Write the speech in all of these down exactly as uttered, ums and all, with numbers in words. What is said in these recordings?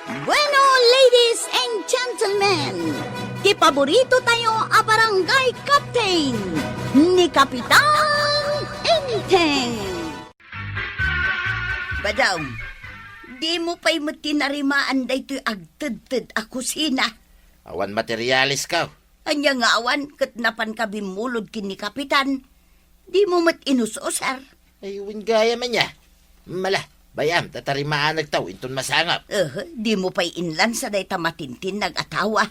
Bueno, ladies and gentlemen, ti paborito tayo a barangay captain, ni Kapitan Enteng. Badong, dimo pay met tinarimaan daytoy agtedted a kusina? Awan materiales ka. Ania nga awan ket napanka bimmulod ken ni Kapitan? Dimo met inus-usar? Ay, wen gayam ania. Mala, bay-am, ta tarimaanektaw inton masangaw. Eh, dimo pay inlansa dayta matintinnag a tawa?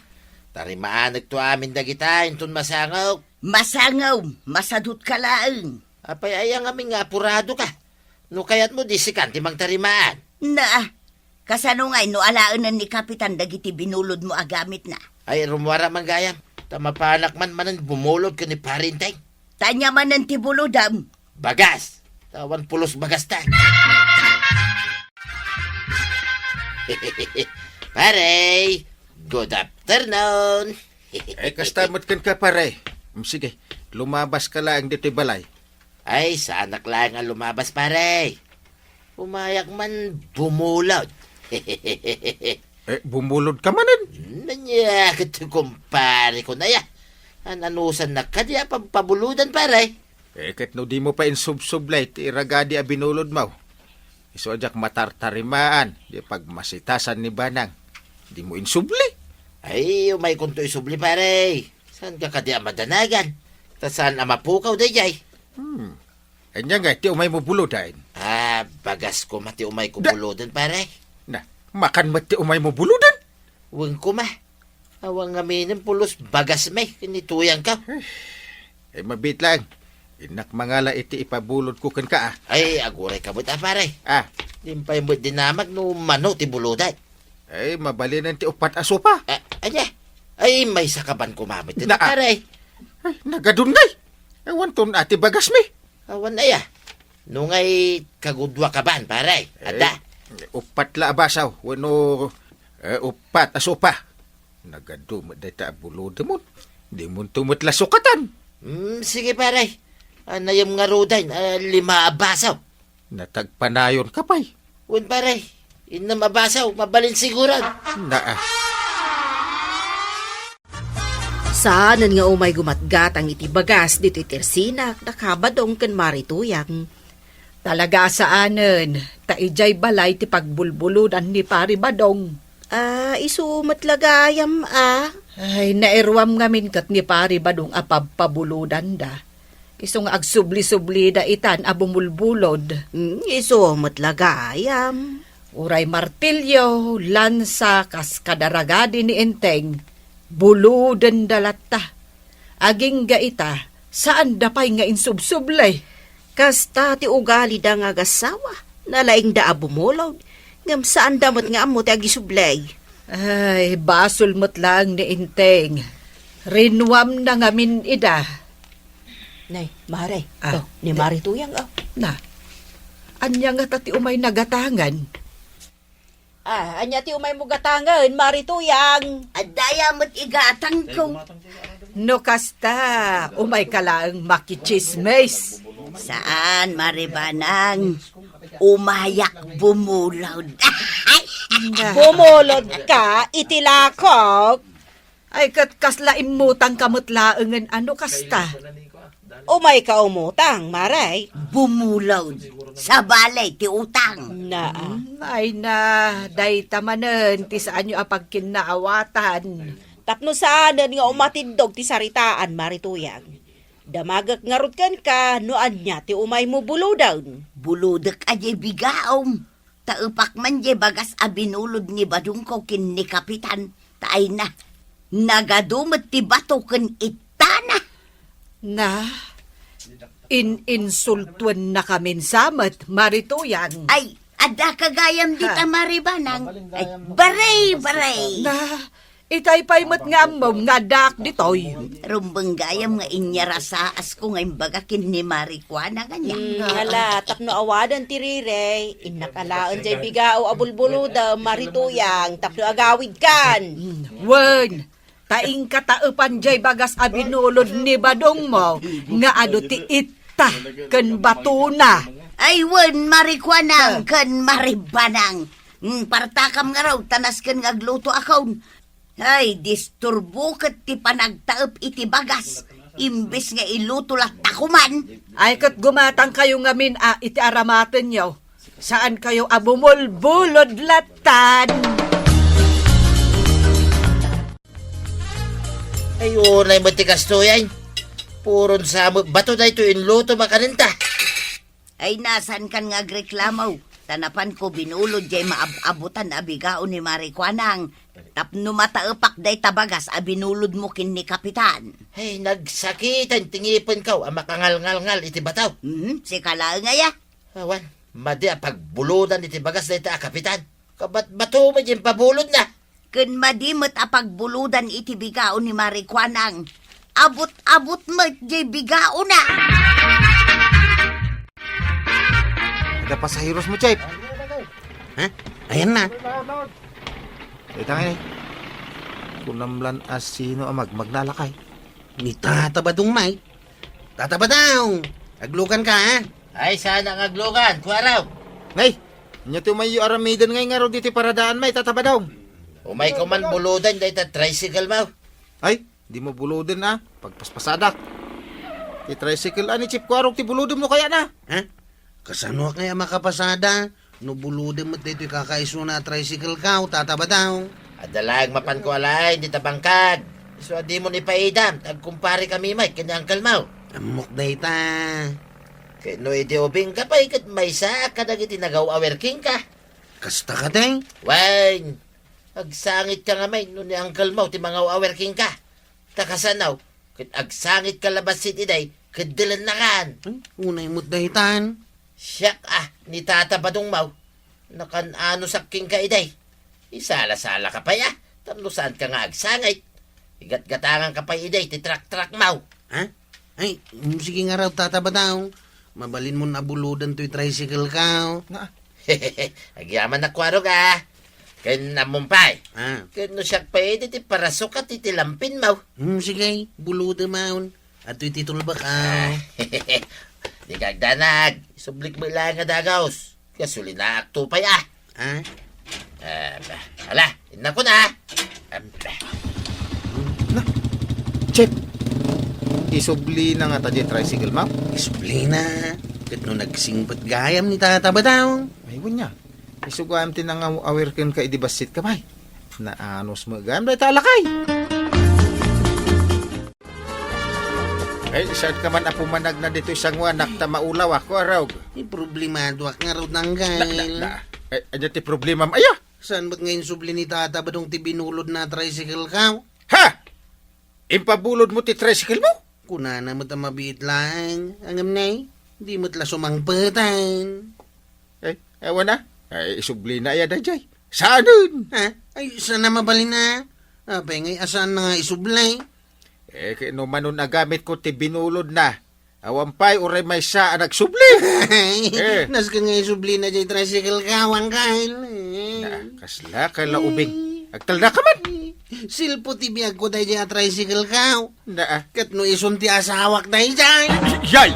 Tarimaanekto amin dagita inton masangaw. Masangaw, masadutka laeng. Apay, aya ngamin nga apuradoka? No kayatmo, di sikan ti mangtarimaan. Na, kasano ngay no alaenen ni Kapitan dagiti binulodmo a gamitna? Ay, rummuar man gayam, ta mapanak man manen bumulod ken ni Pare Enteng. Ta ania manen ti bulodem? Bagas. Ta awan pulos bagastan. Pare, good afternoon. Eh, kasta met kenka, pare. Mm, sige, lumabaska laeng ditoy balay. Ay, saanak laeng a lumabas, pare. Umayak man bumulod. Eh, bumulodka manen? Ania ket, kumpare ko na ya. An-anusannak kadi a pagpabulodan, pare? Eh, ket no dimo pay insubsublay ti iragadi a binulodmo, isu a diak matartarimaan di pagmasitasan ni Banang. Dimo insubli? Ay, umaykonto isubli, pare. Saanka kadi a madanagan? Ta saan a mapukaw daydiay? Hmm. Ania ngay ti umaymo buloden? Ah, bagas koma ti umayko Da- buloden, pare. Na, makan met ti umaymo buloden? Wen koma. Awan ngaminen pulos bagasmi ken ni Tuyangko. Eh, mabiit laeng. Innak mangala iti ipabulodko kenka, ah. Ay, agurayka met, ah, pare. Ah. Dinak pay met dinamag no mano ti buloden. Ay, mabalinen ti uppat a sopa. Ah, ania? Ay, maysakaban koma met, Na- pare. Ay, nagadun ngay. Awanto a ti bagasmi. Awan aya. No ngay kagudua ka ban, pare? Adda. Eh, uppat la a baso, wenno, eh, uppat a sopa. Nagadu met dayta a bulodemon. Dimonto met la sukatan. Hmm, sige, pare. Anayem ngaruden, ah, lima a baso. Natagpanayon ka pay. Wen, pare. Innem a baso, mabalin siguran. Naa. Saanen nga umay gumatgatang iti bagas ditoy tersinak da Kabadong ken Mari Tuyang. Talaga a saanen, ta idiay balay ti pagbulbulodan ni Pari Badong. Ah, isu met la gayam, ah. Ay, nairuam ngamin ket ni Pari Badong a pabpabulodanda. Isu nga agsubli-sublida itan a bumulbulod. Hmm, isu met la gayam. Uray martilyo, lansa, kas kadaragadi ni Enteng, bulodenda latta. Agingga ita, saanda pay nga insubsubli. Kasta ti ugalida nga agassawa, nalaingda a bumulod, ngem saanda met nga ammo ti agisubli. Ay, basol met laeng ni Enteng. Rinuamna ngamin ida. Nay, Mare, Ah, oh, ni eh, Mari Tuyang, oh. Na, ania ngata ti umay nagatangan? Ah, ania ti umaymo gatangen, Mari Tuyang? Adda aya met igatangko. No kasta, umayka laeng makitsismis. Saan, Mari Banang. Umayak bumulod. Na. Bumulod ka iti lakok? Ay, ket kasla immutangka met laengen a no kasta? Umayka umutang, Mare. Bumulod. Sabali ti utang. Naa. Hmm, ay na, dayta manen ti saanyo a pagkinnaawatan. Tapno saanen nga umatiddog ti saritaan, Mari Tuyang. Damagek ngarud kenka no ania ti umaymo buloden. Bulodek a diay bigaom. Ta epak man diay bagas a binulod ni Badongko ken ni Kapitan, ta ay na, nagadu met ti bato ken ittana. Na, in-insultuennakamin sa met, Mari Tuyang. Ay, adda ka gayam dita, Ha. Mari Banang. Ay, baray, baray. Na, itay pay met nga ammom nga addaak ditoy. Rumbeng gayam nga inyarasaas ko nga imbaga ken ni Mari Kuana nga niya. Mm, ala, tapno awaden ti rirey, innak alaen diay bigao a bulbulodem, Mari Tuyang, tapno agawidkan. Mm, wen, ta inka taepan diay bagas a binulod ni Badongmo nga adu ti itta ken batona. Ay, wen, Mari Kuanang Ah. ken Mari Banang. Hmm, partakam ngarud, ta nasken nga agluto akon. Ay, disturbo ket ti panagtaep iti bagas. Imbes nga iluto latta koman. Ay, ket gumatangkayo ngamin a iti aramatenyo. Saankayo a bumulbulod lattan. Ay, unay met ti kastoy, ay. Puron sa met bato daytoy inluto makanenta. Ay, nasankan nga agreklamo. Ta napanko binulod jay maab-abutan a bigaon ni Mari Kuanang. Tapno mataepak dayta bagas a binulodmo ken ni Kapitan. Ay, nagsakitan ti ngipenko a makangalngalngal iti bato. Mhm, sika laeng aya. Awan, madi a pagbulodan iti bagas dayta a Kapitan. Kabatbato met jay pabulodna. Ken madi met a pagbulodan iti bigaon ni Mari Kuanang. Abut-abut met jay bigaona. Ada pasaheros mo, Chef? Ha? Ayan na. Ita nga eh. Kunam lan a sino a magmagna lakay. Ni Tata Badong, may. Tata Badong! Aglukan ka, ha? Ay, saan nga aglukan, kuaraw? Nay, anya ti umayyo aramiden ngay ngarud iti paradaan, may, Tata Badong? Umay ko man buludan dayta tricycle mo. Ay, di mo buluden, a. Pagpaspasadak. Ti tricycle, a, ni Chef Kuarog ti buludem no kaya na. Ha? Kasanoak ngay a makapasada? No bulodem met daytoy kakaisuna a tricycle ko, Tata Badong. Adda laeng mapanko a laeng dita bangkag. Isu a dimon ipaidam, ta agkumpare kami met ken ni uncle mo. Ammok dayta. Ket no idi ubing ka pay ket maysaak kadagiti nagaw-awer kenka. Kasta kadi? Wen, agsangit ka ngamin no ni uncle mo ti mangaw-awer kenka. Ta kasano, ket agsangit ka la bassit idiay, ket dilennakan. Ay, unay met daytan. Siak a, ni Tata Badong mo, nakan-anosak kenka idiay. Isala-sala ka pay a, tapno saan ka nga agsangit. Igatgatangan ka pay idiay ti trak-trak mo. Ha? Ay, mm, sige ngarud, Tata Badong. Mabalin mon a bulodan toy tricycle ko. Na, Agyaman a kuarog a. Ken ammom pay. Ah. Ken no siak pay idi ti parasukat iti lampin mo. Hmm, sige, buluda maon. Adtoy ti tulbak, ah. Di ka agdanag. Isublik mo laeng a dagaos. Gasolinaak to pay, ah. Ah? Ah, ba. Ala, innako na. Ah, ba. Na, Chef, isublina ngata diay tricycle mo? Isublina. Ket no nagsingpet gayam ni Tata Badong. Ay, wen aya. Isu gayam ti nangaw-awer kenka idi bassit ka, bay. Naanos met gayam dayta a lakay. Ay, saan ka man a pumanagna ditoy sanguanak ta maulaw ako, arog? Ay, problemadoak ngarud, Uncle. Na, na, na. Ay, ania ti problemam? Aya! Saan met nga insubli ni Tata Badong ti binulodna a tricycle ko? Ha? Impabulod mo ti tricycle mo? Kunana met a mabiit laeng, ngem nay, di met la sumangpeten. Eh, awan a. Ay, isublina aya daydiay. Saanen? Ha? Ay, saan a mabalin a? Apay ngay a saanna nga isubli? Eh, ket no manon a gamitko ti binulodna, awan pay uray maysa a nagsubli. Eh. Nasken nga isublina diay tricycle ko, Uncle. Eh. Na, kasla ka la ubing. Agtalna ka man. Silpo ti biagko daydiay a tricycle ko. Na, ah. Ket no isun ti asawak daydiay. Yay!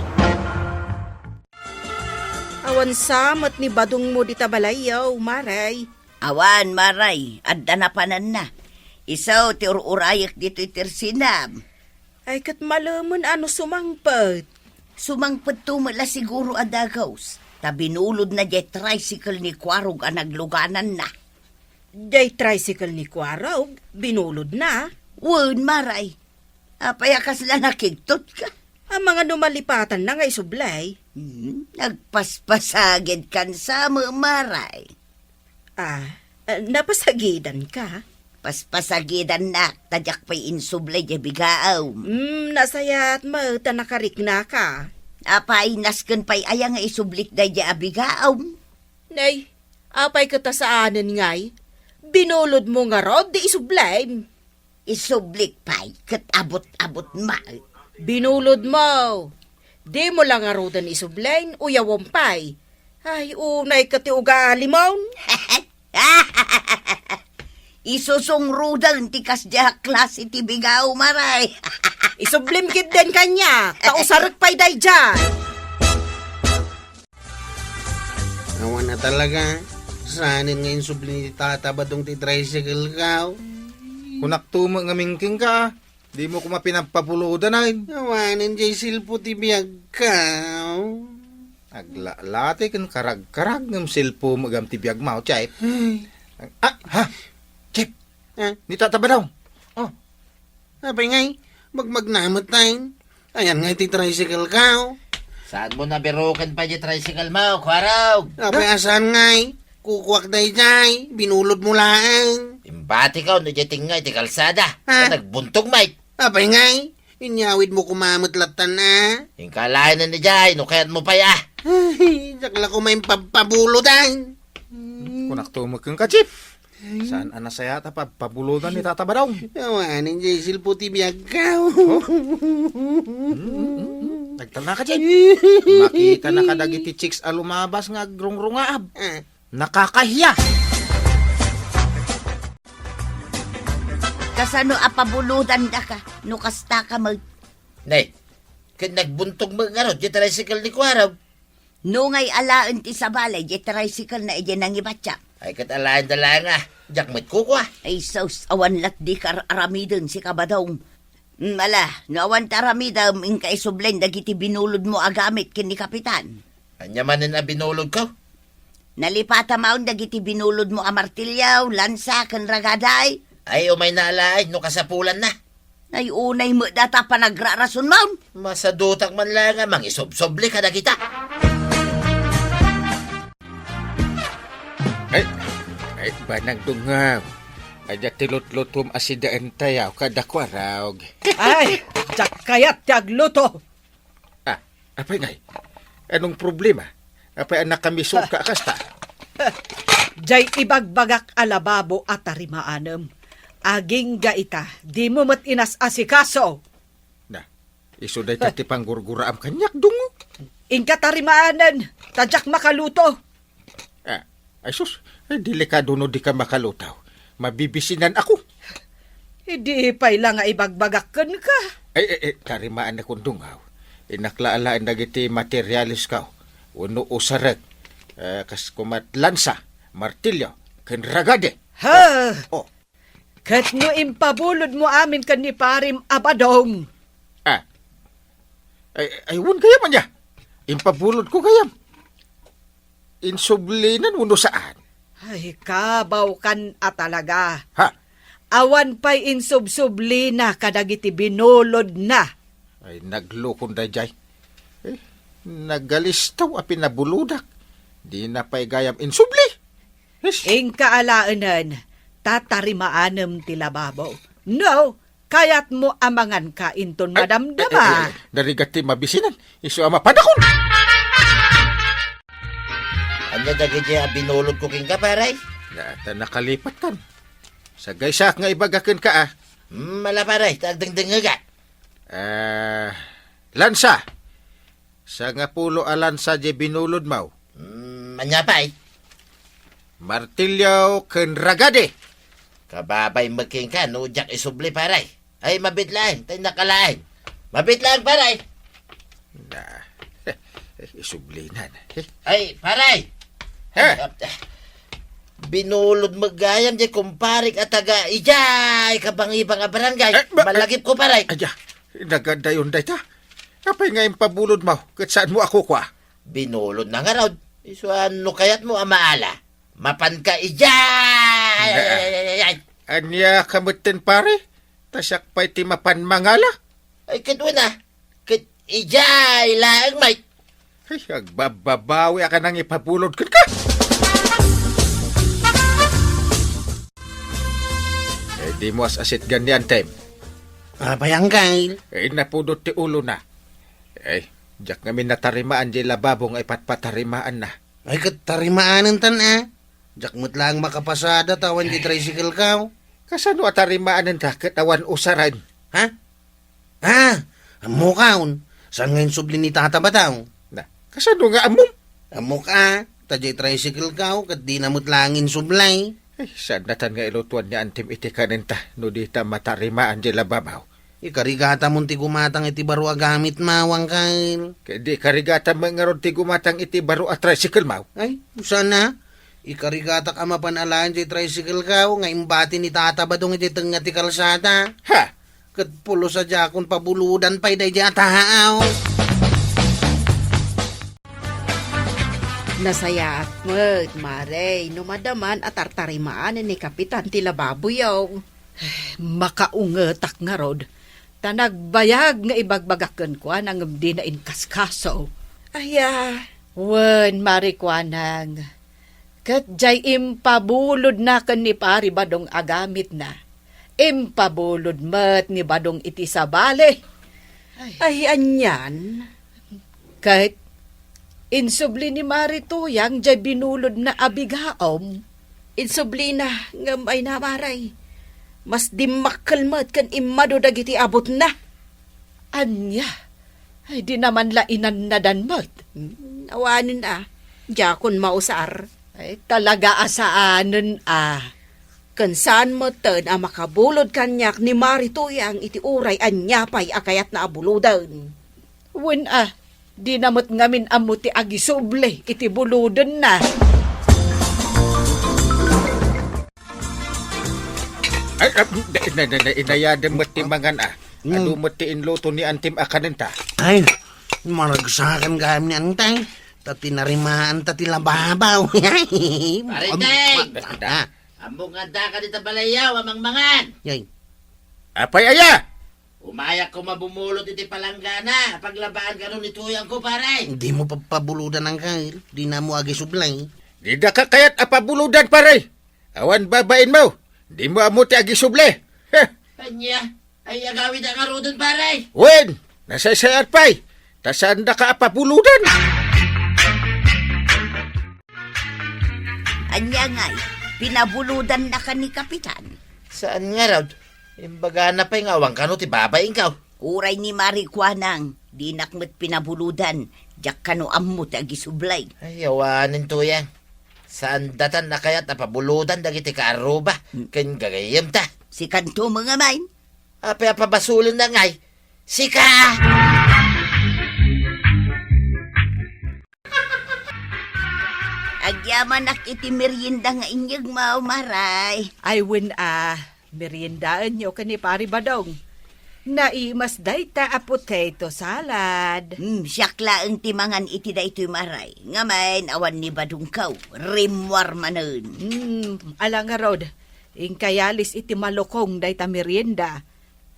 Awan sa met ni badongmo dita balayyo, Mare. Awan, Mare, adda napananna. Isu ti ur-urayek ditoy tersinam. Ay, ket malemen a no sumangpet. Sumangpetto met la siguro a dagaos, ta binulodna diay tricycle ni Kuarog a naglugananna. Diay tricycle ni Kuarog, binulodna? Wen, Mare. Apay a kasla nakigtotka? Amangan no malipatanna nga isublay. Hmm, nagpaspasagidkan sa, Mare. Ah, eh, napasagidanka? Paspasagidannak, ta diak pay insublay diay bigaam. Hmm, nasayaat met ta nakariknaka. Apay, nasken pay aya nga isublik daydiay a bigaam? Nay, apay ket a saanen ngay? Binulodmo ngarud ti isublim. Isublik pay ket abut-abut met. Binulodmo. Dimo la ngaruden isublen, uyawem pay. Ay, unay ket ti ugalimon. Isusungrudan ti kasdiay a klase ti bigaw, Mare. Isublim ketdin kaniak, ta usarek pay daydiay. Awan a talaga. Saanen nga insubli ni Tata Badong ti tricycle-ko. Kunakto met ngamin kenka, a. Dimo koma pinagpabulodan, ay. Awanen jay silpo ti biagko. Aglalati ken karagkarag ngem silpo met gayam ti biagmo, Chip. Ay. Ah, ha? Chip. Ah? Ni Tata Badong. Oh. Apay ngay, magmagna met tayo. Ayan ngay ti tricycle-ko. Saanmo nabiruken pay ti tricycle-mo, Kuarog? Apay a saan ngay? Kukuak dayjay, binulodmo laeng. Imbatiko no idiay tengnga iti kalsada. Ha? Ta nagbuntog met. Apay ngay, inyawidmo koma met lattan, a? Inka laeng idiay, no kayatmo pay, a. Ay, diak la koma impagpabulodan. Kunakto met kenka, Chip. Saan a nasayaat a pagpabulodan ni Tata Badong? Awanen jay silpo ti biagko. Oh? Mm, mm, mm. Nagtalna ka, Chip. Makita na kadagiti chicks a lumabas nga agrungrungaab. Ah. Nakakahiya. Kasano a pabulodandaka no kasta ka met? Nay, ket nagbuntog met ngarud ti tricycle ni Kuarog. No ngay alaen ti sabali, di tricycle na idi nangibatiak. Ay, ket alaen da laeng, a. Diak met kukua. Ay, sus, awan lat di kar-aramiden si Kabadong. Mm, ala, no awan ti aramidem, inka isublen dagiti binulodmo a gamit ken ni Kapitan. Ania manen a binulodko? Nalipata maon dagiti binulodmo a martilyo, lansa, ken ragaday. Ay, umayna alaen, no kasapulanna. Ay, unay met data panagrarasonmon. Masadutak man laeng a mangisubsubli kadagita. Ay, ay, banag dungaw. Adda ti lutlutom a sidaentayaw kada Kuarog. Ay, diak kayat ti agluto. Ah, apay ngay? Anong problema? Apay a nakamisurka a kasta? Jay ibagbagak a lababo a tarimaanem. Agingga ita, dimo met inas-asikaso. Na, isu dayta ti panggurguraam kaniak, Dungo. Inka tarimaanen, ta diak makaluto. Ah, ay sus, ay delikado no dika makaluto. Mabibisinan ako. Idi pay la nga ibagbagak kenka. Ay, ay, ay, tarimaannakon, Dungaw. Innak la alaen dagiti materialesko wenno usarek, eh, kas koma ti lansa, martilyo, ken ragade. Ha? Oh, oh. Ket no impabulodmo amin ken ni Parim a Badong. Ah. Ay, ay, wen gayam ania? Impabulodko gayam. Insublinan wenno saan? Ay, kabawkan a talaga. Ha? Awan pay insubsublina kadagiti binulodna. Ay, naglukon daydiay. Eh, nagalistaw a pinabulodak. Dina pay gayam insubli. Yes. Inka alaenen, ta tarimaanem ti lababo. No, kayatmo a manganka inton madamdama. Ay, ay, ay, narigat ti mabisinan. Isu a mapadakon. Ania dagiti a binulodko kenka, pare? Na, ta nakalipatkan. Sagaysaak nga ibaga kenka, a. Hmm, ala, pare, ta agdengdengngegak. Ah, lansa. Sangapulo a lansa diay binulodmo. Hmm, ania pay? Martilyo ken ragade. Kababay met kenka no diak isubli, pare. Ay, mabiit laeng, ta innak alaen. Mabiit laeng, pare. Na, isublinan. Eh. Ay, pare. Ha? Ay, ap-, binulod met gayam diay kumparik a taga idiay kabangibang a barangay. Eh, ba-, malagipko, pare. Aya, nagadayon dayta. Apay nga impabulodmo, ket saanmo a kukua? Binulodna ngarud. Isu a no kayatmo a maala, mapanka idiay. Ay, ay, ay, ay, ay. Ania ka metten, pare? Ta siak pay ti mapan mangala? Ay, ket wen a. Ket idiay laeng met. Ay, agbabbabawi a ka nangipabulod kenka. Eh, dimo as-asitgan ni Antem. Apay, Angkel? Eh, napudot ti ulona. Eh, diak ngamin natarimaan diay lababo nga ipatpatarimaanna. Ay, ket tarimaanentan, a. Diak met laeng makapasada ta awan diay tricycle-ko. Kasano a tarimaanenta ket awan usaren? Ha? Ah, ammokon. Saan nga insubli ni Tata Badong? Na, kasano nga ammom? Ammok, a, ta diay tricycle-ko, ket dina met laeng insubli. Ay, saannatan nga ilutoan ni Antem iti kanenta no dita matarimaan diay lababo. Ikarigatamon ti gumatang iti baro a gamitmo, Angkel. Ket di ikarigatam met ngarud ti gumatang iti baro a tricycle-mo? Ay, saan a? Ikarigatak a mapan alaen jay tricycle-ko nga imbati ni Tata Badong iti tengnga ti kalsada. Ha! Ket pulos a diakon pabuludan pay daydiay a tao. Nasayaat met, Mare, no madaman a tartarimaan ni Kapitan ti lababoyo. Makaungetak ngarud, ta nagbayag nga ibagbagak kenkuana ngem dina inkaskaso. Aya, wen, Mare Kuanang, ket jay impabulodna ken ni Pari Badong a gamitna. Impabulod met ni Badong iti sabali. Ay, anian? Ket insubli ni Mari Tuyang jay binulodna a bigaom. Insublina, ngem ay na, Mare. Mas dimmakkel met ken immadu dagiti abutna. Ania? Ay, di naman la inannadan met. Hmm, awanen a. Diakon mausar. Ay, talaga a saanen a. Ken saan metten a makabulod kaniak ni Mari Tuyang iti uray ania pay a kayatna a buloden. Wen a, dina met ngamin ammo ti agisubli iti bulodenna. Ay, ah, na, na, na, inayadem met ti mangan, ah. Mm. Adu met ti inluto ni Antim a kanenta. Ay, maragsakan gayam ni Antay. Ta tinarimaan ta ti lababaw. Pare Tay! Ah, ah. Ammok nga addaka dita balayyo a mangmangan. Yay. Apay aya? Umayak koma bumulot iti palanggana a paglabaan kano ni Tuyangko, pare. Dimo pabuludan, Angkel. Dina mo agisublay. Dida ka kayat a pabuludan, pare. Awan babainmo. Dimo ammo ti agisubli. Heh. Ania? Ay, agawid a ngaruden, pare. Wen, nasaysayaat pay. Ta saandaka a pabuludan. Ania ngay, pinabulodannaka ni Kapitan? Saan ngarud? Imbagana pay nga awan kano ti babainko. Uray ni Mari Kuanang, dinak met pinabulodan, diak kano ammo ti agisublay. Ay, awanen, Tuyang. Saan datan a kayat a pabulodan dagiti kaarruba, hmm, ken gagayyemta. Sikanto met ngamin. Apay a pabasolenna ngay? Sika! Agyamanak iti merienda nga inyegmo, Maray. Ay, wen a, meriendaenyo ken ni Pari Badong. Naimas dayta a potato salad. Hmm, siak laeng ti mangan iti daytoy, Maray. Ngamin, awan ni Badongko. Rimmuar manen. Hmm, ala ngarud, inka yalis iti malukong dayta merienda.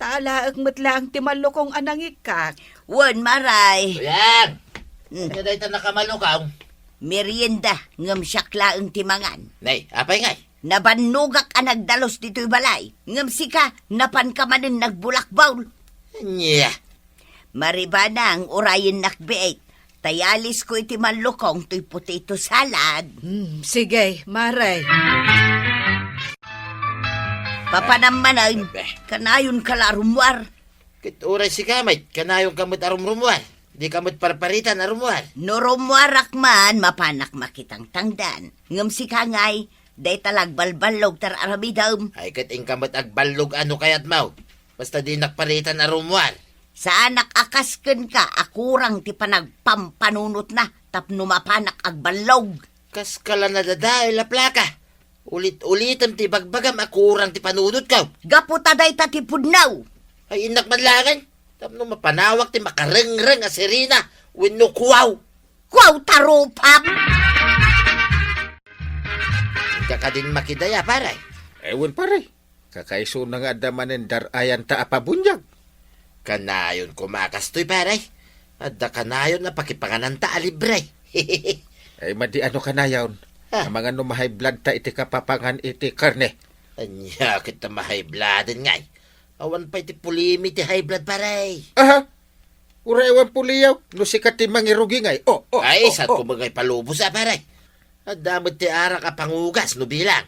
Ta alaek met laeng ti malukong a nangikkak. Wen, Maray. Ayan. Hmm. Ania dayta nakamalukong? Merienda, ngem siak laeng ti mangan. Nay, apay ngay? Nabannogak a nagdalus ditoy balay, ngem sika, napanka manen nagbulakbol. Ania? Maribanang urayennak biit, ta yalisko iti mallukong toy potato salad. Hmm, sige, Maray. Papanam manen, eh, kanayonka la a rummuar. Ket uray sika met, kanayonka met a rumrummuar. Dika met parparitan a rummuar. No rummuarak man, mapanak makitangtangdan. Ngem sika ngay, dayta la agbalballog ti ar-aramidem. Ay, ket inka met agballog a no kayatmo. Basta dinak paritan a rummuar. Saanak a kas kenka a kurang ti panagpampanunotna tapno mapanak agballog. Kaska la nadadael a plaka. Ulit-ulitem ti ibagbagam a kurang ti panunotko. Gapu ta dayta ti pudno. Ay, innak man laeng. Tapno mapanawak ti makarengreng a sirena wenno kuaw. Kuaw ta rupam! Dika kadin makidaya, pare. Ewan, pare. Kakaisuna nga adda manen dar-ayanta a pabuniag. Kanayon koma kastoy, pare. Adda kanayon a pakipangananta a libre. Ay, madi ano kanayon? Ha? Amangan no ma-high blood ta iti kapapangan iti karne. Ania ket ta ma-high blood ngay? Awan pay ti pulimi ti high blood, pare. Aha? Uray awan puliyaw, no sika ti mangirugi ngay. Oh, oh, Ay, oh, isat oh. Ko ngay palubos a, pare. Adda met ti arak a pangugas no bilang.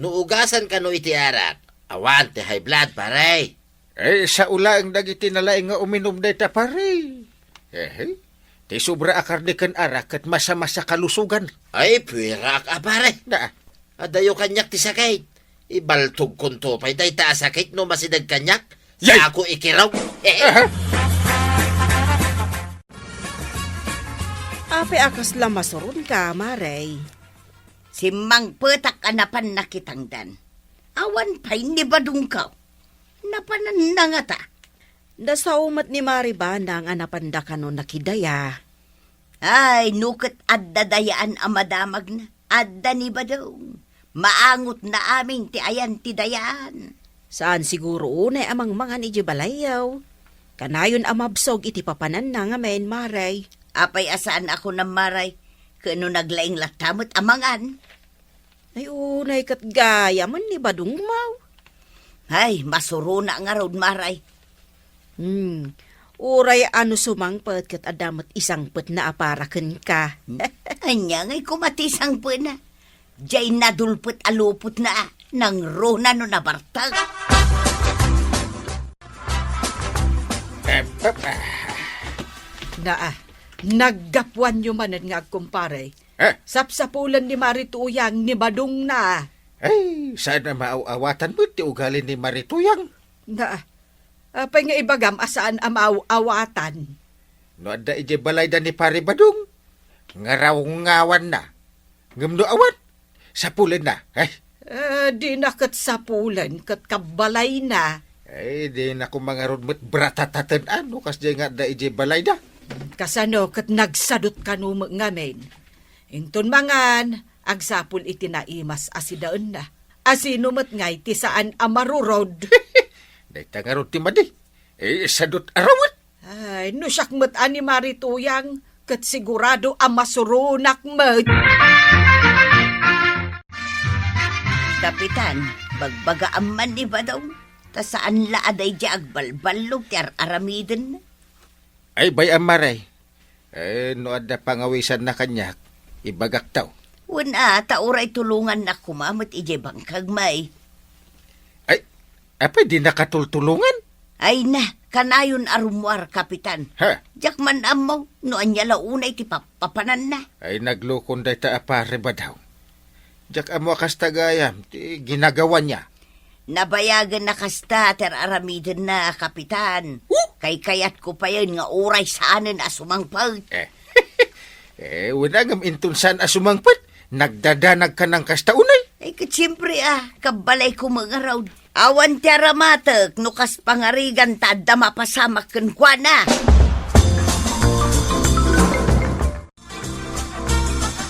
No ugasan kano iti arak, awan ti high blood, pare. Eh, sao laeng dagiti nalaing nga uminum dayta, pare. Ehe. Ti sobra a karne ken arak ket masamasa kalusogan. Ay, puweraak a, pare. Na. Adayo kaniak ti sakit. Ibaltogkonto pay dayta a sakit no masideg kaniak. Yay! Ako ikiraw. Apay a kasla masuronka, Mare? Simmangpetak a napan nakitangdan. Awan pay ni Badongko. Napananna ngata. Nasao met ni Mari Banang a napanda kano nakidaya. Ay, no ket adda dayaan a madamagna, adda ni Badong. Maangotna amin ti ayan ti dayaan. Saan siguro unay a mangmangan idiay balayyo. Kanayon a mabsog iti papananna ngamin, Mari. Apay a saan a kunam, Mari, ket no naglaing latta met a mangan? Ay, unay ket gayamen ni Badong, maw. Ay, masurona ngarud, Mari. Hmm. Uray a no sumangpet ket adda met isangpetna a para kenka. Ania ngay koma ti sangpetna? Diay nadulpet a lupotna, nangruna no nabartek. Ep, ep, ah. Naa, naggapuanyo manen nga agkumpare. Eh? Sapsapulen ni Mari Tuyang ni Badongna. Ay, saan a maaw-awatan met ti ugali ni Mari Tuyang. Naa, apay nga ibagam a saan a maaw-awatan? No adda idiay balayda ni Pari Badong, ngarawngawanna. Ngem no awan, sapulenna. Ay. Eh, dina ket sapulen ket kabbalayna. Ay, dina koma ngarud met bratataten a no kasdiay nga adda idiay balayda. Kasano ket nagsadut kano met ngamin? Inton mangan, agsapul iti naimas a sidaenna. Asino met ngay ti saan a marurod? Dayta ngarud ti madi. Eh, sadut a rumet. Ay, no siak met a ni Mari Tuyang, ket sigurado a masuronak met. Kapitan, bagbagaam man ni Badong, ta saan la a daydiay agbalballog ti ar-aramiden. Ay, bay-am, Mari. Eh, no adda pangawisanna kaniak, ibagakto. Wen a, ta uray tulongannak koma met idiay bangkag, may. Ay, apay dinaka tultulongan? Ay na, kanayon a rummuar, Kapitan. Ha? Diak man ammo no ania la unay ti papapananna. Ay, naglukon dayta a Pari Badong. Diak ammo a kasta gayam ti ginagawana. Nabayagen a kasta ti ar-aramidenna, Kapitan. Oh! Kaykayatko payen nga uray saanen a sumangpet. Eh. Eh, wen a ngem inton saan a sumangpet, nagdadanag ka nang kasta unay. Ay, ket siempre, ah, kabbalayko met ngarud. Awan ti aramatek no kas pangarigan ta adda mapasamak kenkuana.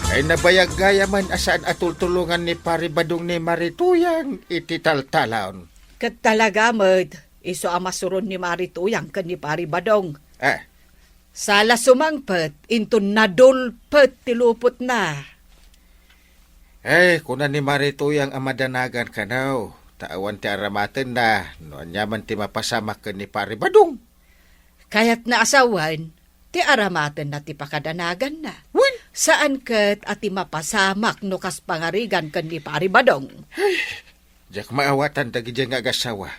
Ay, nabayag gayamen a saan a tultulongan ni Pari Badong ni Mari Tuyang iti taltalon. Ket talaga met, isu a masuron ni Mari Tuyang ken ni Pari Badong. Eh. Saan la sumangpet, inton nadulpet ti lupotna. Eh, kuna ni Mari Tuyang a madanagan kano, ta awan ti aramatenna, no aniaman ti mapasamak ken ni Pari Badong. Kayatna a sawen, ti aramatenna ti pakadanaganna. Wen? Saan ket a ti mapasamak no kas pangarigan ken ni Pari Badong. Ay, diak maawatan dagidiay nga agassawa.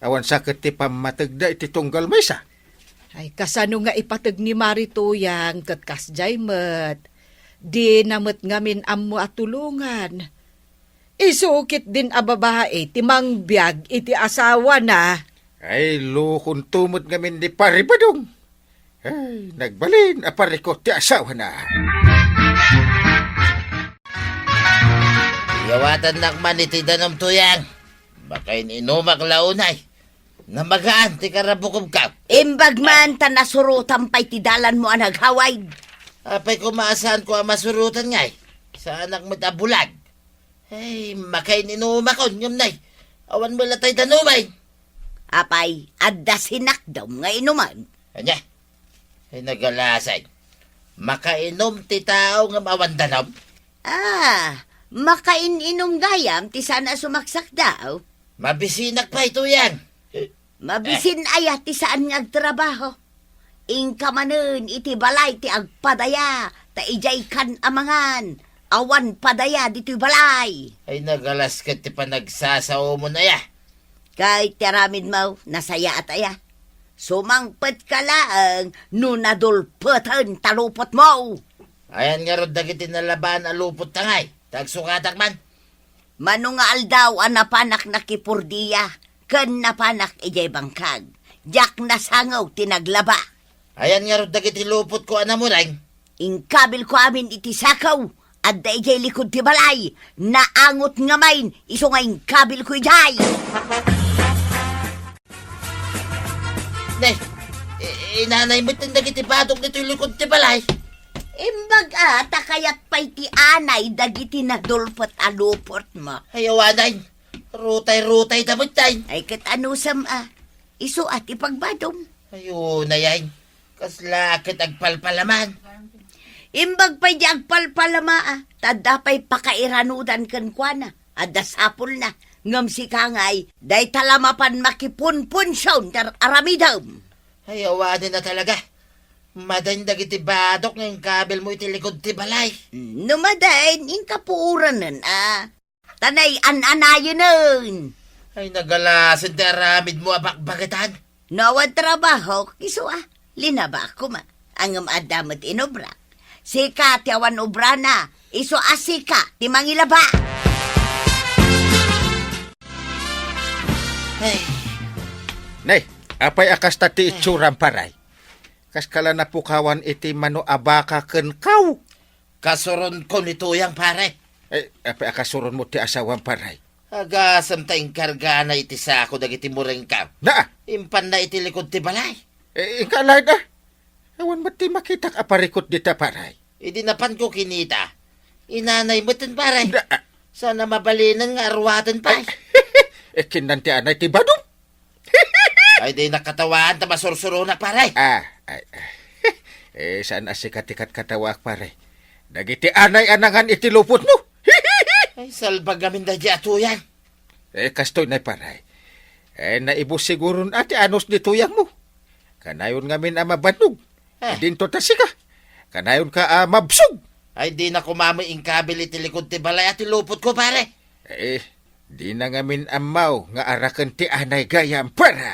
Awan sa ket ti pammategda iti tunggal maysa. Ay, kasano nga ipateg ni Mari Tuyang ket kasdiay met. Dina met ngamin ammo a tulongan. Isu ketdin a babai ti mangbiag iti asawana. Ay, lukonto met ngamin ni Pari Badong. Ay, nagbalin a parikot ti asawana. Iyawatannak man iti danum, Tuyang. Makain-inumak la unay. Namagaan ti karabukobko. Imbag man ta nasurotan pay ti dalanmo a naghaway. Apay koma a saanko a masurotan ngay? Saanak met a bulag. Ay, makain-inumakon, ngem nay, awan met la tay danumen. Apay, adda sinakdom nga inumen? Ania? Ay, nagalasay. Makainum ti tao ngem awan danum? Ah, makain-inum gayam ti saan a sumaksakdaw. Mabisinak pay, Tuyang. Mabisin aya ti saan nga agtrabaho. Inka manen iti balay ti agpadaya, ta idiay kan a mangan, awan padaya ditoy balay. Ay, nagalas ket ti panagsasaomon aya. Kay ti aramidmo, nasayaat aya. Sumangpetka laeng no nadulpeten ta lupotmo. Ayan ngarud dagiti nalabaan a lupot ta ngay, ta agsukatak man. Mano nga aldaw a napanak nakipurdia, ken napanak idiay bangkag. Diak nasangew ti naglaba. Ayan ngarud dagiti lupotko a namureng? Inkabilko amin iti sakaw, adda idiay likud ti balay. Naangot ngamin, isu nga inkabilko idiay. Nay, i-, inanay met dagiti badok ditoy likud ti balay. Imbag a, ta kayat pay ti anay dagiti nadulpet a lupotmo. Ay, awanen. Rutay-rutay ta met, tay. Ay, ket anusem a, isu a ti pagbadom. Ay, unay, ay. Kasla ket agpalpalama. Imbag pay di agpalpalama a, ta adda pay pakairanudan kenkuana. Adda sapulna. Ngem sika ngay, dayta la mapan makipunpunsion ti ar-aramidem. Ay, awanen a talaga. Madain dagiti badok nga inkabilmo iti likud ti balay. Mm, no madain, inka puoranen a. Ta nay-an-anayenen. Ay, nagalasen ti aramidmo a bakbaketan. No awan trabahok, isu a, linabak koma. Ngem adda met inobrak. Sika ti awan obrana, isu a sika ti mangilaba. Ay. Nay, apay a kasta ti itsuram, paray? Kaskala napukawan iti mano a baka ken kaw. Kasuronko ni Tuyang, pare. Eh, apay a kasuronmo ti asawam, pare? Agasem ta inkargana iti sako dagiti murengko. Na! Impanna iti likud ti balay. Eh, inka alayd, ah. Awan met ti makitak a parikut dita, pare. Idi napanko kinita, inanay metten, pare. Na, ah. Saan a mabalinen nga aruaten pay. Ay, eh, kinnan ti anay ti badom. Ay, di nakatawaan ta masursuronak, pare. Ah, ay, ay. Eh, saan a sika ti katkatawaak, pare? Dagiti anay a nangan iti lupotmo. Ay, salbag amin daydi a Tuyang. Eh, kastoy nay, pare. Eh, naibus siguron a ti anus ni Tuyangmo. Kanayon ngamin a mabannog. Ah. Idinto ta sika. Kanayonka a mabsog. Ay, di na koma met inkabil iti likud ti balay a ti lupotko, pare. Eh, di na ngamin ammaw nga araken ti anay gayam, pare.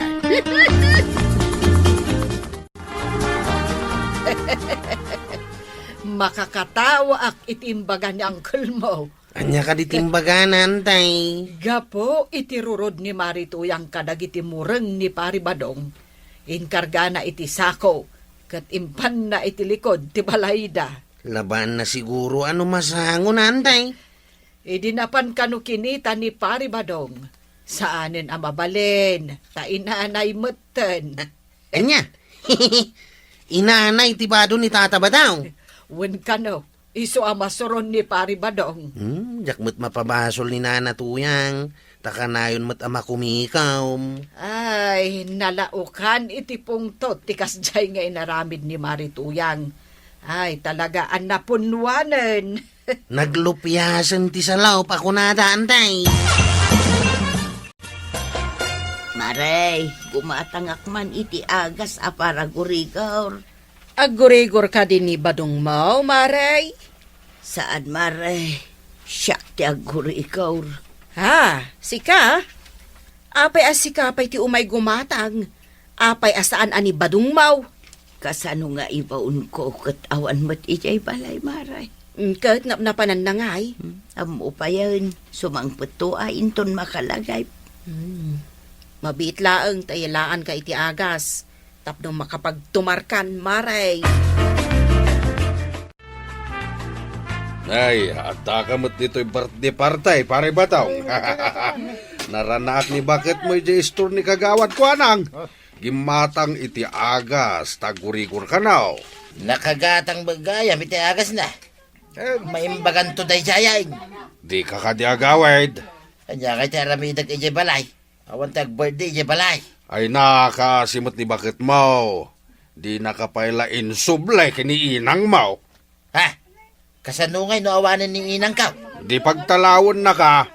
Makakatawaak iti imbaga ni uncle mo. Ania kadi ti imbagana, tay? Gapu iti rurod ni Mari Tuyang kadagiti mureng ni Pari Badong, inkargana iti sako ket impanna iti likud ti balayda. Labaanna siguro a no masangon, tay. Idi napan kano kinita ni Pari Badong, saanen a mabalin, ta inanay metten. A-, ania? Inanay ti bado ni Tata Badong? Wen kano, isu a masuron ni Pari Badong. Hmm, diak met mapabasol ni Nana Tuyang, ta kanayon met a makumikom. Ay, nalaokan iti pungtot ti kasdiay nga inaramid ni Mari Tuyang. Ay, talaga a napunnuanen. Naglupiasen ti salop a kunada, tay. Mare, gumatangak man iti agas a para gurigor. Aggurigor kadi ni badongmo, Mare? Saan, Mare. Siak ti aggurigor. Ah, sika? Apay a sika pay ti umay gumatang? Apay a saan a ni badongmo? Kasano nga ibaonko ket awan met idiay balay, Mare? Mm, ket napnapananna ngay? Hmm, ammo payen, sumangpetto a inton makalagip. Hmm. Mabiit laeng ta ilaanka iti agas tapno makapagtumarkan, Mare. Ay, addaka met ditoy birthday party, Pare Batong. Naranaak ni baketmo idiay istor ni Kagawad Kuanang. Gimmatang iti agas, ta aggurigor kano. Nakagatang met gayam iti agasna. Eh, maimbaganto daydiay. Dika kadi agawid. Ania ngay ti aramidek idiay balay? Awan ti ag-birthday idiay balay. Ay, nakaasi met ni baketmo. Dinaka pay la insubli ken ni inangmo. Ha? Kasano ngay no awanen ni inangko? Di pagtalawennaka.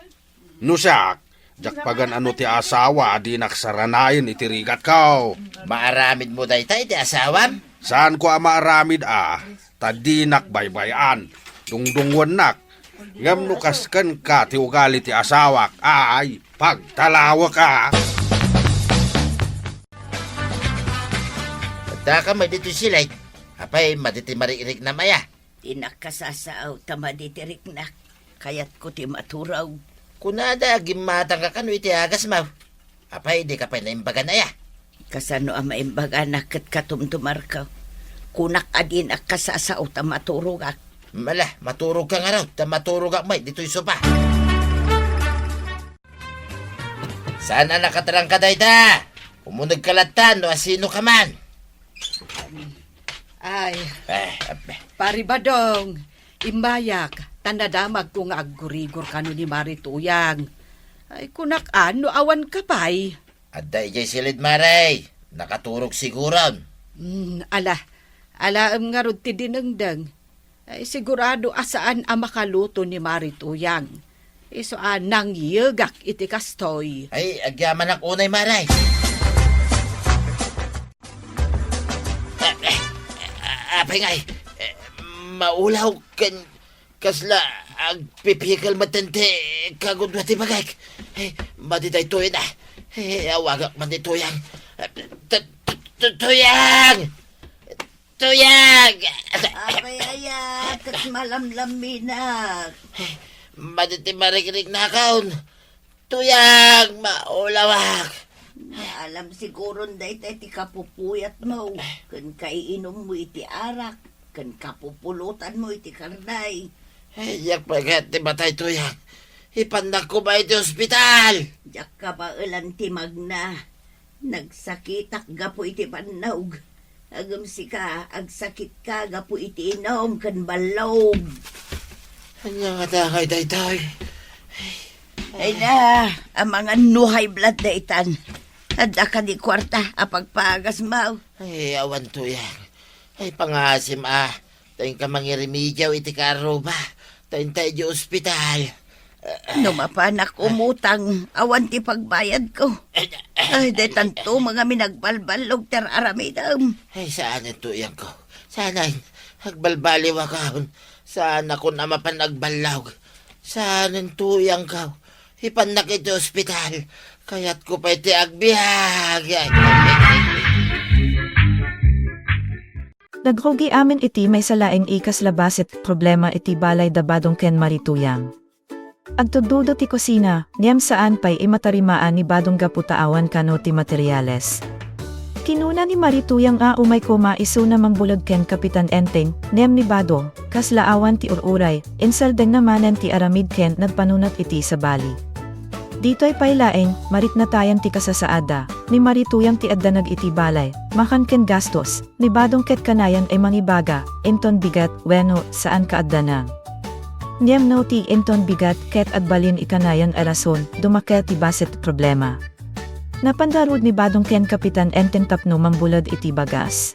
No siak, diak pagan-ano ti asawa a dinak saranayen iti rigatko. Maaramidmo dayta iti asawam? Saanko a maaramid a, ta dinak baybay-an. Dungdungngoennak. Ngem no kas kenka ti ugali ti asawak, ay, pagtalawek a. Addaka met ditoy silay. Apay, madi ti marik-riknam aya? Dinak kasasao ta madi ti riknak. Kayatko ti maturog. Kunada a gimmatangka kano iti agasmo. Apay, dika pay naimbagan aya? Kasano a maimbaganak ket katumtumarko? Kunak a dinak kasasao ta maturogak. Ala, maturogka ngarud, ta maturogak met ditoy sopa. Saan a nakatrangka dayta? Umunegka latta no asinoka man. Ay, Eh, ape. Pari Badong, immayak, ta nadamagko nga aggurigor kano ni Mari Tuyang. Ay, kunak, ano, awan ka pay? Adda idiay siled, Mare. Nakaturog siguron. Hmm, ala, alaem ngarud ti dinengdeng. Ay, sigurado a saan a makaluto ni Mari Tuyang. Isu a nangyegak iti kastoy. Ay, agyamanak unay, Mare. Ah, ah, ah, apay ngay, eh, maulaw ken kasla agpipikel metten ti kagudua ti bagik. Eh, madi daytoy na. Eh, awagak man ni Tuyang. Tu-, tu-, tu-, Tuyang! Tuyang! Apay aya, ket malamlaminak. Madi ti marikriknakon. Tuyang, maulawak. Alam siguron dayta ti kapupuyatmo, ken kaiinummo iti arak, ken kapupulotanmo iti karne. Diak pay kayat ti matay, Tuyang. Ipannak koma iti ospital. Diak kabaelan ti magna. Nagsakitak gapu iti bannog. Ngem sika, agsakitka gapu iti inum ken ballog. Ania ngata ngay daytoy? Ay na, amangan no high blood daytan. Adda kadi kuarta a pagpagasmo? Ay, awan, Tuyang. Ay, pangaasim a. Ta inka mangirimediaw iti kaarruba. Ta inta iti ospital. No mapanak umutang, awan ti pagbayadko. Ay, daytanto, mga minagbalballog ti ar-aramidem. Ay, saanen, Tuyangko. Saanen, agbalbaliwakon. Saanakon a mapan agballog. Saanen, Tuyangko. Ipannak iti ospital. Kayatko pay ti agbiag. Nagrugi amin iti maysa laeng a kasla basit problema iti balay da Badong ken Mari Tuyang. Agtudtudo ti kusina, ngem saan pay a matarimaan ni Badong gapu ta awan kano ti materiales. Kinuna ni Mari Tuyang a umay koma isuna mangbulag ken Kapitan Enteng, ngem ni Badong, kasla awan ti ur-uray, insaldengna manen ti aramid ken nagpanunot iti sabali. Ditoy pay laeng, mariknatayan ti kasasaadda, ni Mari Tuyang ti addanag iti balay, makan ken gastos, ni Badong ket kanayan a mangibaga, inton bigat, wenno, saan kaaddana. Ngem no ti inton bigat ket agbalin a kanayan a rason, dumakkel ti basit problema. Napan ngarud ni Badong ken Kapitan Enteng tapno mangbulag iti bagas.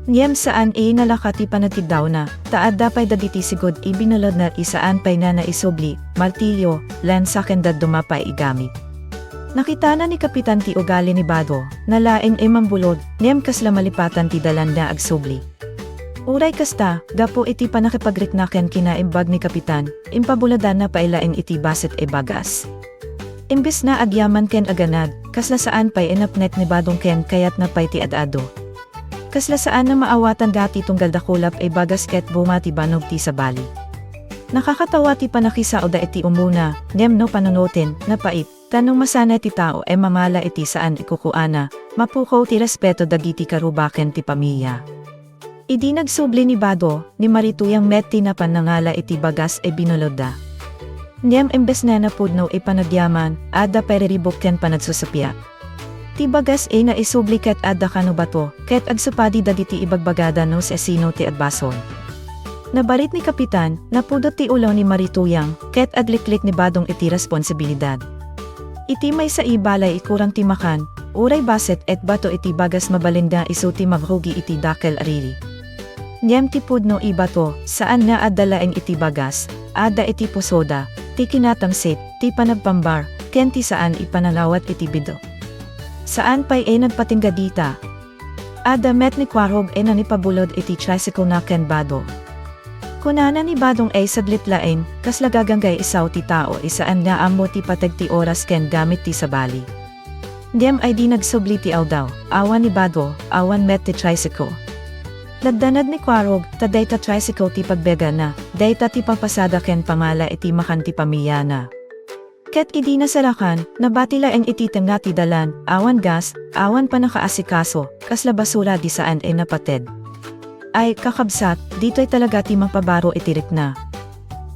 Ngem saan a nalaka ti panagkiddawna, ta adda pay dagiti sigud a binuladna a saan pay a naisubli, martilyo, lansa ken dadduma pay a gamit. Nakitana ni Kapitan ti ugali ni Badong, nalaing a mangbulag, ngem kasla malipatan ti dalanna agsubli. Uray kasta, gapu iti pannakipagrikna ken kinaimbag ni Kapitan, impabuladanna pay laeng iti basit a bagas. Imbes a agyaman ken aganad, kasla saan pay a napnek ni Badong ken kayatna pay ti ad-adu. Kasla saan a maawatan dayta tunggal dakulap a bagas ket bunga ti bannog ti sabali. Nakakatawa ti pannakisaoda iti umuna, ngem no panunoten, napait, ta no masanay ti tao a mamala iti saan a kukuana, mapukaw ti respeto dagiti kaarruba ken ti pamilya. Idi nagsubli ni Badong, ni Mari Tuyang met ti napan nangala iti bagas a binuladda. Ngem imbes a napudno a panagyaman, adda pay riribuk ken panagsusuppiat. Ti bagas a naisubli ket adda kano bato, ket agsupadi dagiti ibagbagada no siasino ti agbasol. Nabarit ni Kapitan, napudot ti ulo ni Mari Tuyang, ket agliklik ni Badong iti responsibilidad. Iti maysa a balay a kurang ti makan, uray basit ket bato iti bagas mabalinda isu ti magrugi iti dakkel a riri. Ngem ti pudno a bato, saan nga adda laeng iti bagas, adda iti pusoda, ti kinatangsit, ti panagpambar, ken ti saan a panangawat iti bido. Saan pay a nagpatingga dita. Adda met ni Kuarog a nangipabulag iti tricycle na ken Badong. Kunana ni Badong a saglit laeng, kasla gaganggay isu ti tao a saan nga ammo ti pateg ti oras ken gamit ti sabali. Ngem idi nagsubli ti aldaw, awan ni Badong, awan met ti tricycle. Nagdanag ni Kuarog, ta dayta tricycle ti pagbiagana, dayta ti papasada ken pamala iti makan ti pamiliana. Ket idi nasarakan, nabati laeng iti tengnga ti dalan, awan gas, awan pannakaasikaso, kasla basura ti saan a napateg. Ay, kakabsat, ditoy talaga ti mapabaro iti rikna.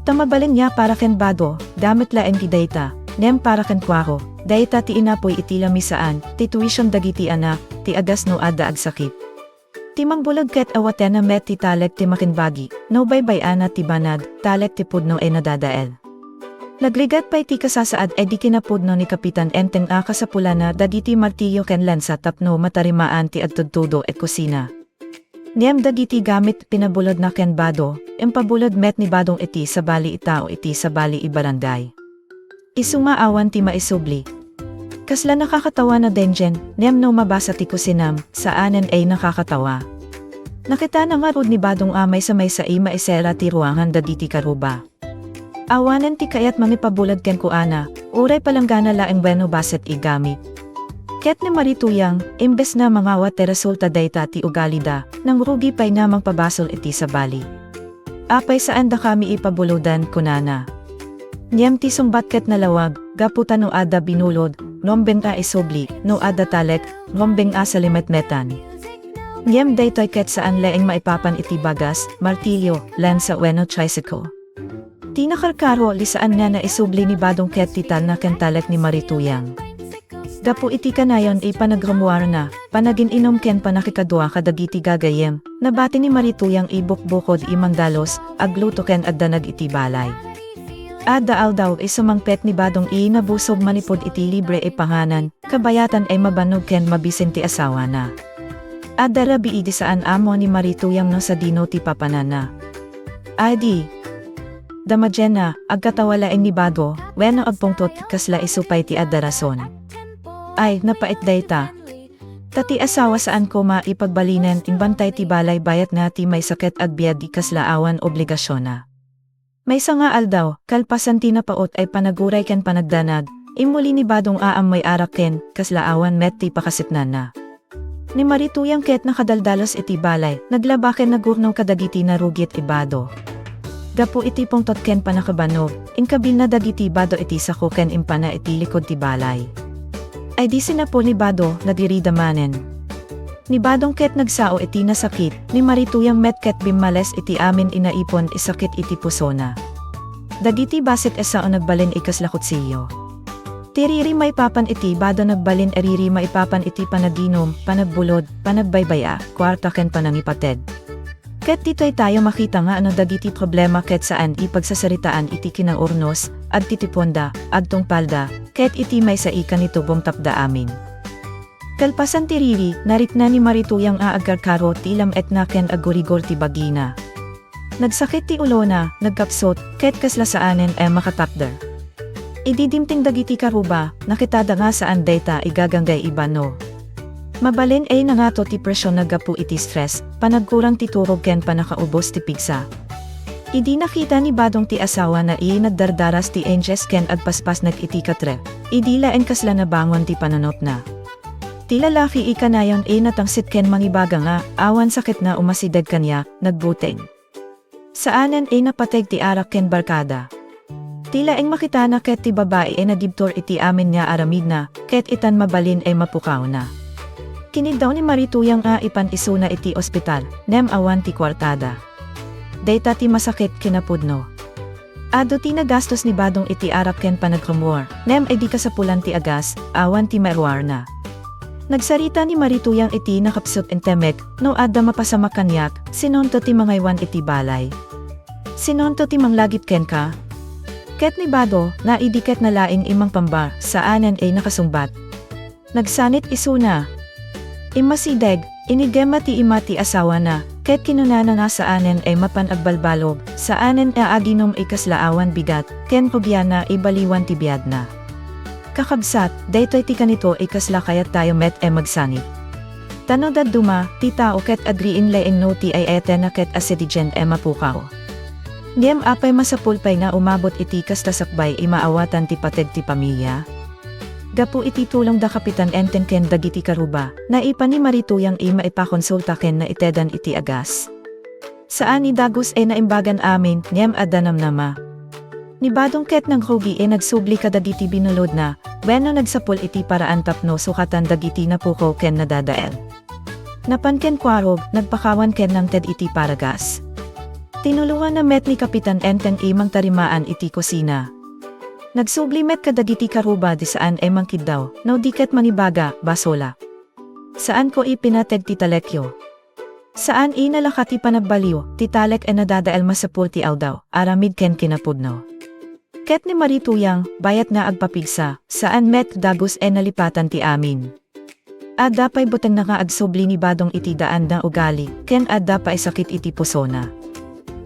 Ta mabalinna para ken bado, gamit laeng ti dayta, ngem para kenkuaro, dayta ti inapuy iti lamisaan, ti tuition dagiti anak, ti agas no adda agsakit. Ti mangbulag ket awatenna met ti talek ti makimbagi, no baybay-ana ti banag, talek ti pudno a nadadael. Nagrigat pay ti kasasaad a di kinapudno ni Kapitan Enteng a kasapulanna dagiti martilyo ken lansa tapno matarimaan ti agtudtudo iti kusina. Ngem dagiti gamit pinabuladna ken bado, impabulag met ni badong iti sabali a tao iti sabali a barangay. Isu nga awan ti maisubli. Kasla nakakatawa a dengen, ngem no mabasa ti kusinam, saanen a nakakatawa. Nakitana ngarud ni badong a maysa-maysa a maisera ti ruangan dagiti karuba. Awanen ti kayat mangipabulag kenkuana, uray palanggana laeng wenno bassit a gamit. Ket ni Marituyang, imbes a mangawat ti resulta dayta ti ugalida, nangrugi pay a mangpabasol iti sabali. Apay saandakami a pabulodan, kunana. Ngem ti sungbat ket nalawag, gapu ta no adda binulod, rumbeng a isubli, no adda talek, rumbeng a salimetmetan. Ngem daytoy ket saan laeng maipapan iti bagas, martilyo, lansa wenno tricycle. Ti nakarkaro a saan nga naisubli ni badong ket ti talna ken talek ni Marituyang. Gapu iti kanayon a panagrummuarna, panagin-inum ken pannakikadua kadagiti gagayyem, nabati ni Marituyang a bukbukod a mangdalus, agluto ken agdanag iti balay. Adda aldaw a sumangpet ni badong a nabusog manipud iti libre a panganan, kabayatan a mabannog ken mabisin ti asawana. Adda rabii a saan ammo ni Marituyang no sadino ti papananna. Ay di. Damagenna, agkatawa laeng ni bado, wenno agpungtot, kasla isu pay ti adda rason. Ay, napait dayta. Ta ti asawa saan koma a pagbalinen, imbantay ti balay bayat nga ti maysa ket agbiag a kasla awan obligasionna. Maysa nga aldaw, kalpasan ti napaut a panaguray ken panagdanag, immuli ni badong a ammoy arak ken kasla awan met ti pakasitnanna. Ni Marituyang ket nakadaldalus iti balay, naglaba ken nagurno kadagiti narugit a bado. Gapu iti pungtot ken pannakabannog, inkabilna dagiti bado iti sako ken impana iti likud ti balay. Ay di sinapul ni bado, nagirida manen. Ni badong ket nagsao iti nasakit, ni Marituyang met ket bimmales iti amin a naipon a sakit iti pusona. Dagiti bassit a sao nagbalin a kasla kutsilio. Ti riri maipapan iti bado nagbalin a riri maipapan iti panaginum, panagbulod, panagbaybay-a, kuarta ken panangipateg. Ket ditoy tayo makita nga no dagiti problema ket saan a pagsasaritaan iti kinaurnos, agtitiponda, agtungpalda, ket iti maysa a kanito bumtapda amin. Kalpasan ti riri, narikna ni Marituyang a agkarkaro ti lam-etna ken aggurigor ti bagina. Nagsakit ti ulona, nagkapsut, ket kasla saanen a makatakder. Idi dimteng dagiti karuba, nakitada nga saan dayta a gaganggay a banno. Mabalin a nangato ti presionna gapu iti stress, panagkurang ti turog ken pannakaubos ti pigsa. Idi nakita ni badong ti asawana a nagdardaras ti angels ken agpaspasnek iti katre, idi laeng kasla nabangon ti panunotna. Ti lalaki a kanayon a natangsit ken mangibaga nga awan sakitna a masideg kaniak, nagbuteng. Saanen a napateg ti arak ken barkada. Ti laeng makitana ket ti babai a nagibtur iti amin nga aramidna, ket itan mabalin a mapukawna. Kiniddaw ni Marituyang a ipan isuna iti ospital, ngem awan ti kuartada. Dayta ti masakit kinapudno. Adu ti nagastos ni badong iti arak ken panagrummuar, ngem idi kasapulan ti agas, awan ti mairuarna. Nagsarita ni Marituyang iti nakapsut a timek, no adda mapasamak kaniak, sinonto ti mangaywan iti balay? Sinonto ti manglagip kenka? Ket ni bado, naidi ket nalaing a mangpambar, saanen a nakasungbat. Nagsanit isuna. Immasideg, inigema ti ima ti asawana, ket kinunana nga saanen a mapan agbalbalog, saanen a aginum a kasla awan bigat, ken rugiana a baliwan ti biagna. Kakabsat, daytoy ti kanito a kasla kayat tayo met a magsanit. Ta no dadduma, ti tao ket agriing laeng no ti ay-ayatena ket asidegen a mapukaw. Ngem apay masapul pay nga umabot iti kasta sakbay a maawatan ti pateg ti pamilia? Gapu iti tulong da Kapitan Enteng ken dagiti karuba, naipan ni Marituyang a maipakonsulta ken naitedan iti agas. Saan a dagus a naimbagan amin, ngem adda namnama. Ni badong ket nangrugi a nagsubli kadagiti binulodna, wenno nagsapul iti paraan tapno sukatan dagiti napukaw ken nadadael. Napan ken kuarog, nagpakawan ken nangted iti paragas. Tinulonganna met ni Kapitan Enteng a mangtarimaan iti kusina. Nagsubli met kadagiti karubad a saan a mangkiddaw, no di ket mangibaga, basolak. Saanko a pinateg ti talekyo. Saan a nalaka ti panagbaliw, ti talek a nadadael masapul ti aldaw, aramid ken kinapudno. Ket ni Marituyang, bayat nga agpapigsa, saan met dagus a nalipatan ti amin. Adda pay butengna nga agsubli ni Badong iti daan nga ugali, ken adda pay sakit iti pusona.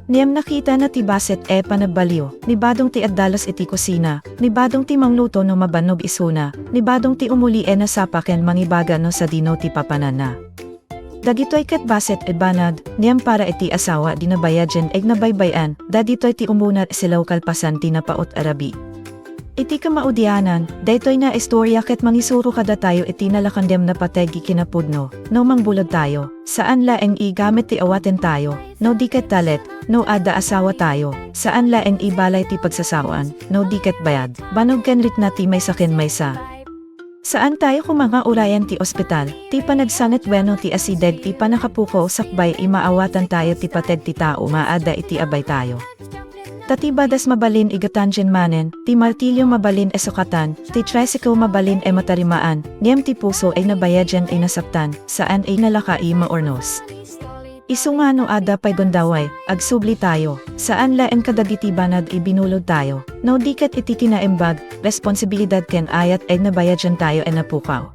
Ngem nakitana ti bassit a panagbaliw, ni Badong ti agdalus iti kusina, ni Badong ti mangluto no mabannog isuna, ni Badong ti umuli a nasapa ken mangibaga no sadino ti papananna. Dagitoy ket bassit a banag, ngem para iti asawa a nabayagen a nabaybay-an, dagitoy ti umuna a silaw kalpasan ti napaut a rabii. Iti kamaudianan, daytoy nga istoria ket mangisuro kadatayo iti nalaka ngem napateg a kinapudno, no mangbulag tayo, saan laeng a gamit ti awaten tayo, no di ket talek, no adda asawa tayo, saan laeng a balay ti pagsasaoan, no di ket bayag, bannog ken rikna ti maysa ken maysa. Saan tayo koma nga urayen ti ospital, ti panagsanget wenno ti asideg ti pannakapukaw sakbay a maawatan tayo ti pateg ti tao nga adda iti abay tayo. Ta ti badas mabalin a gatangen manen, ti martilyo mabalin a sukatan, ti tricycle mabalin a matarimaan, ngem ti puso a nabayagen a nasaktan, saan a nalaka a maurnos. Isu nga no adda pay gundaway, agsubli tayo, saan laeng kadagiti banag a binulod tayo, no di ket iti kinaimbag, responsibilidad ken ayat a nabayagen tayo a napukaw.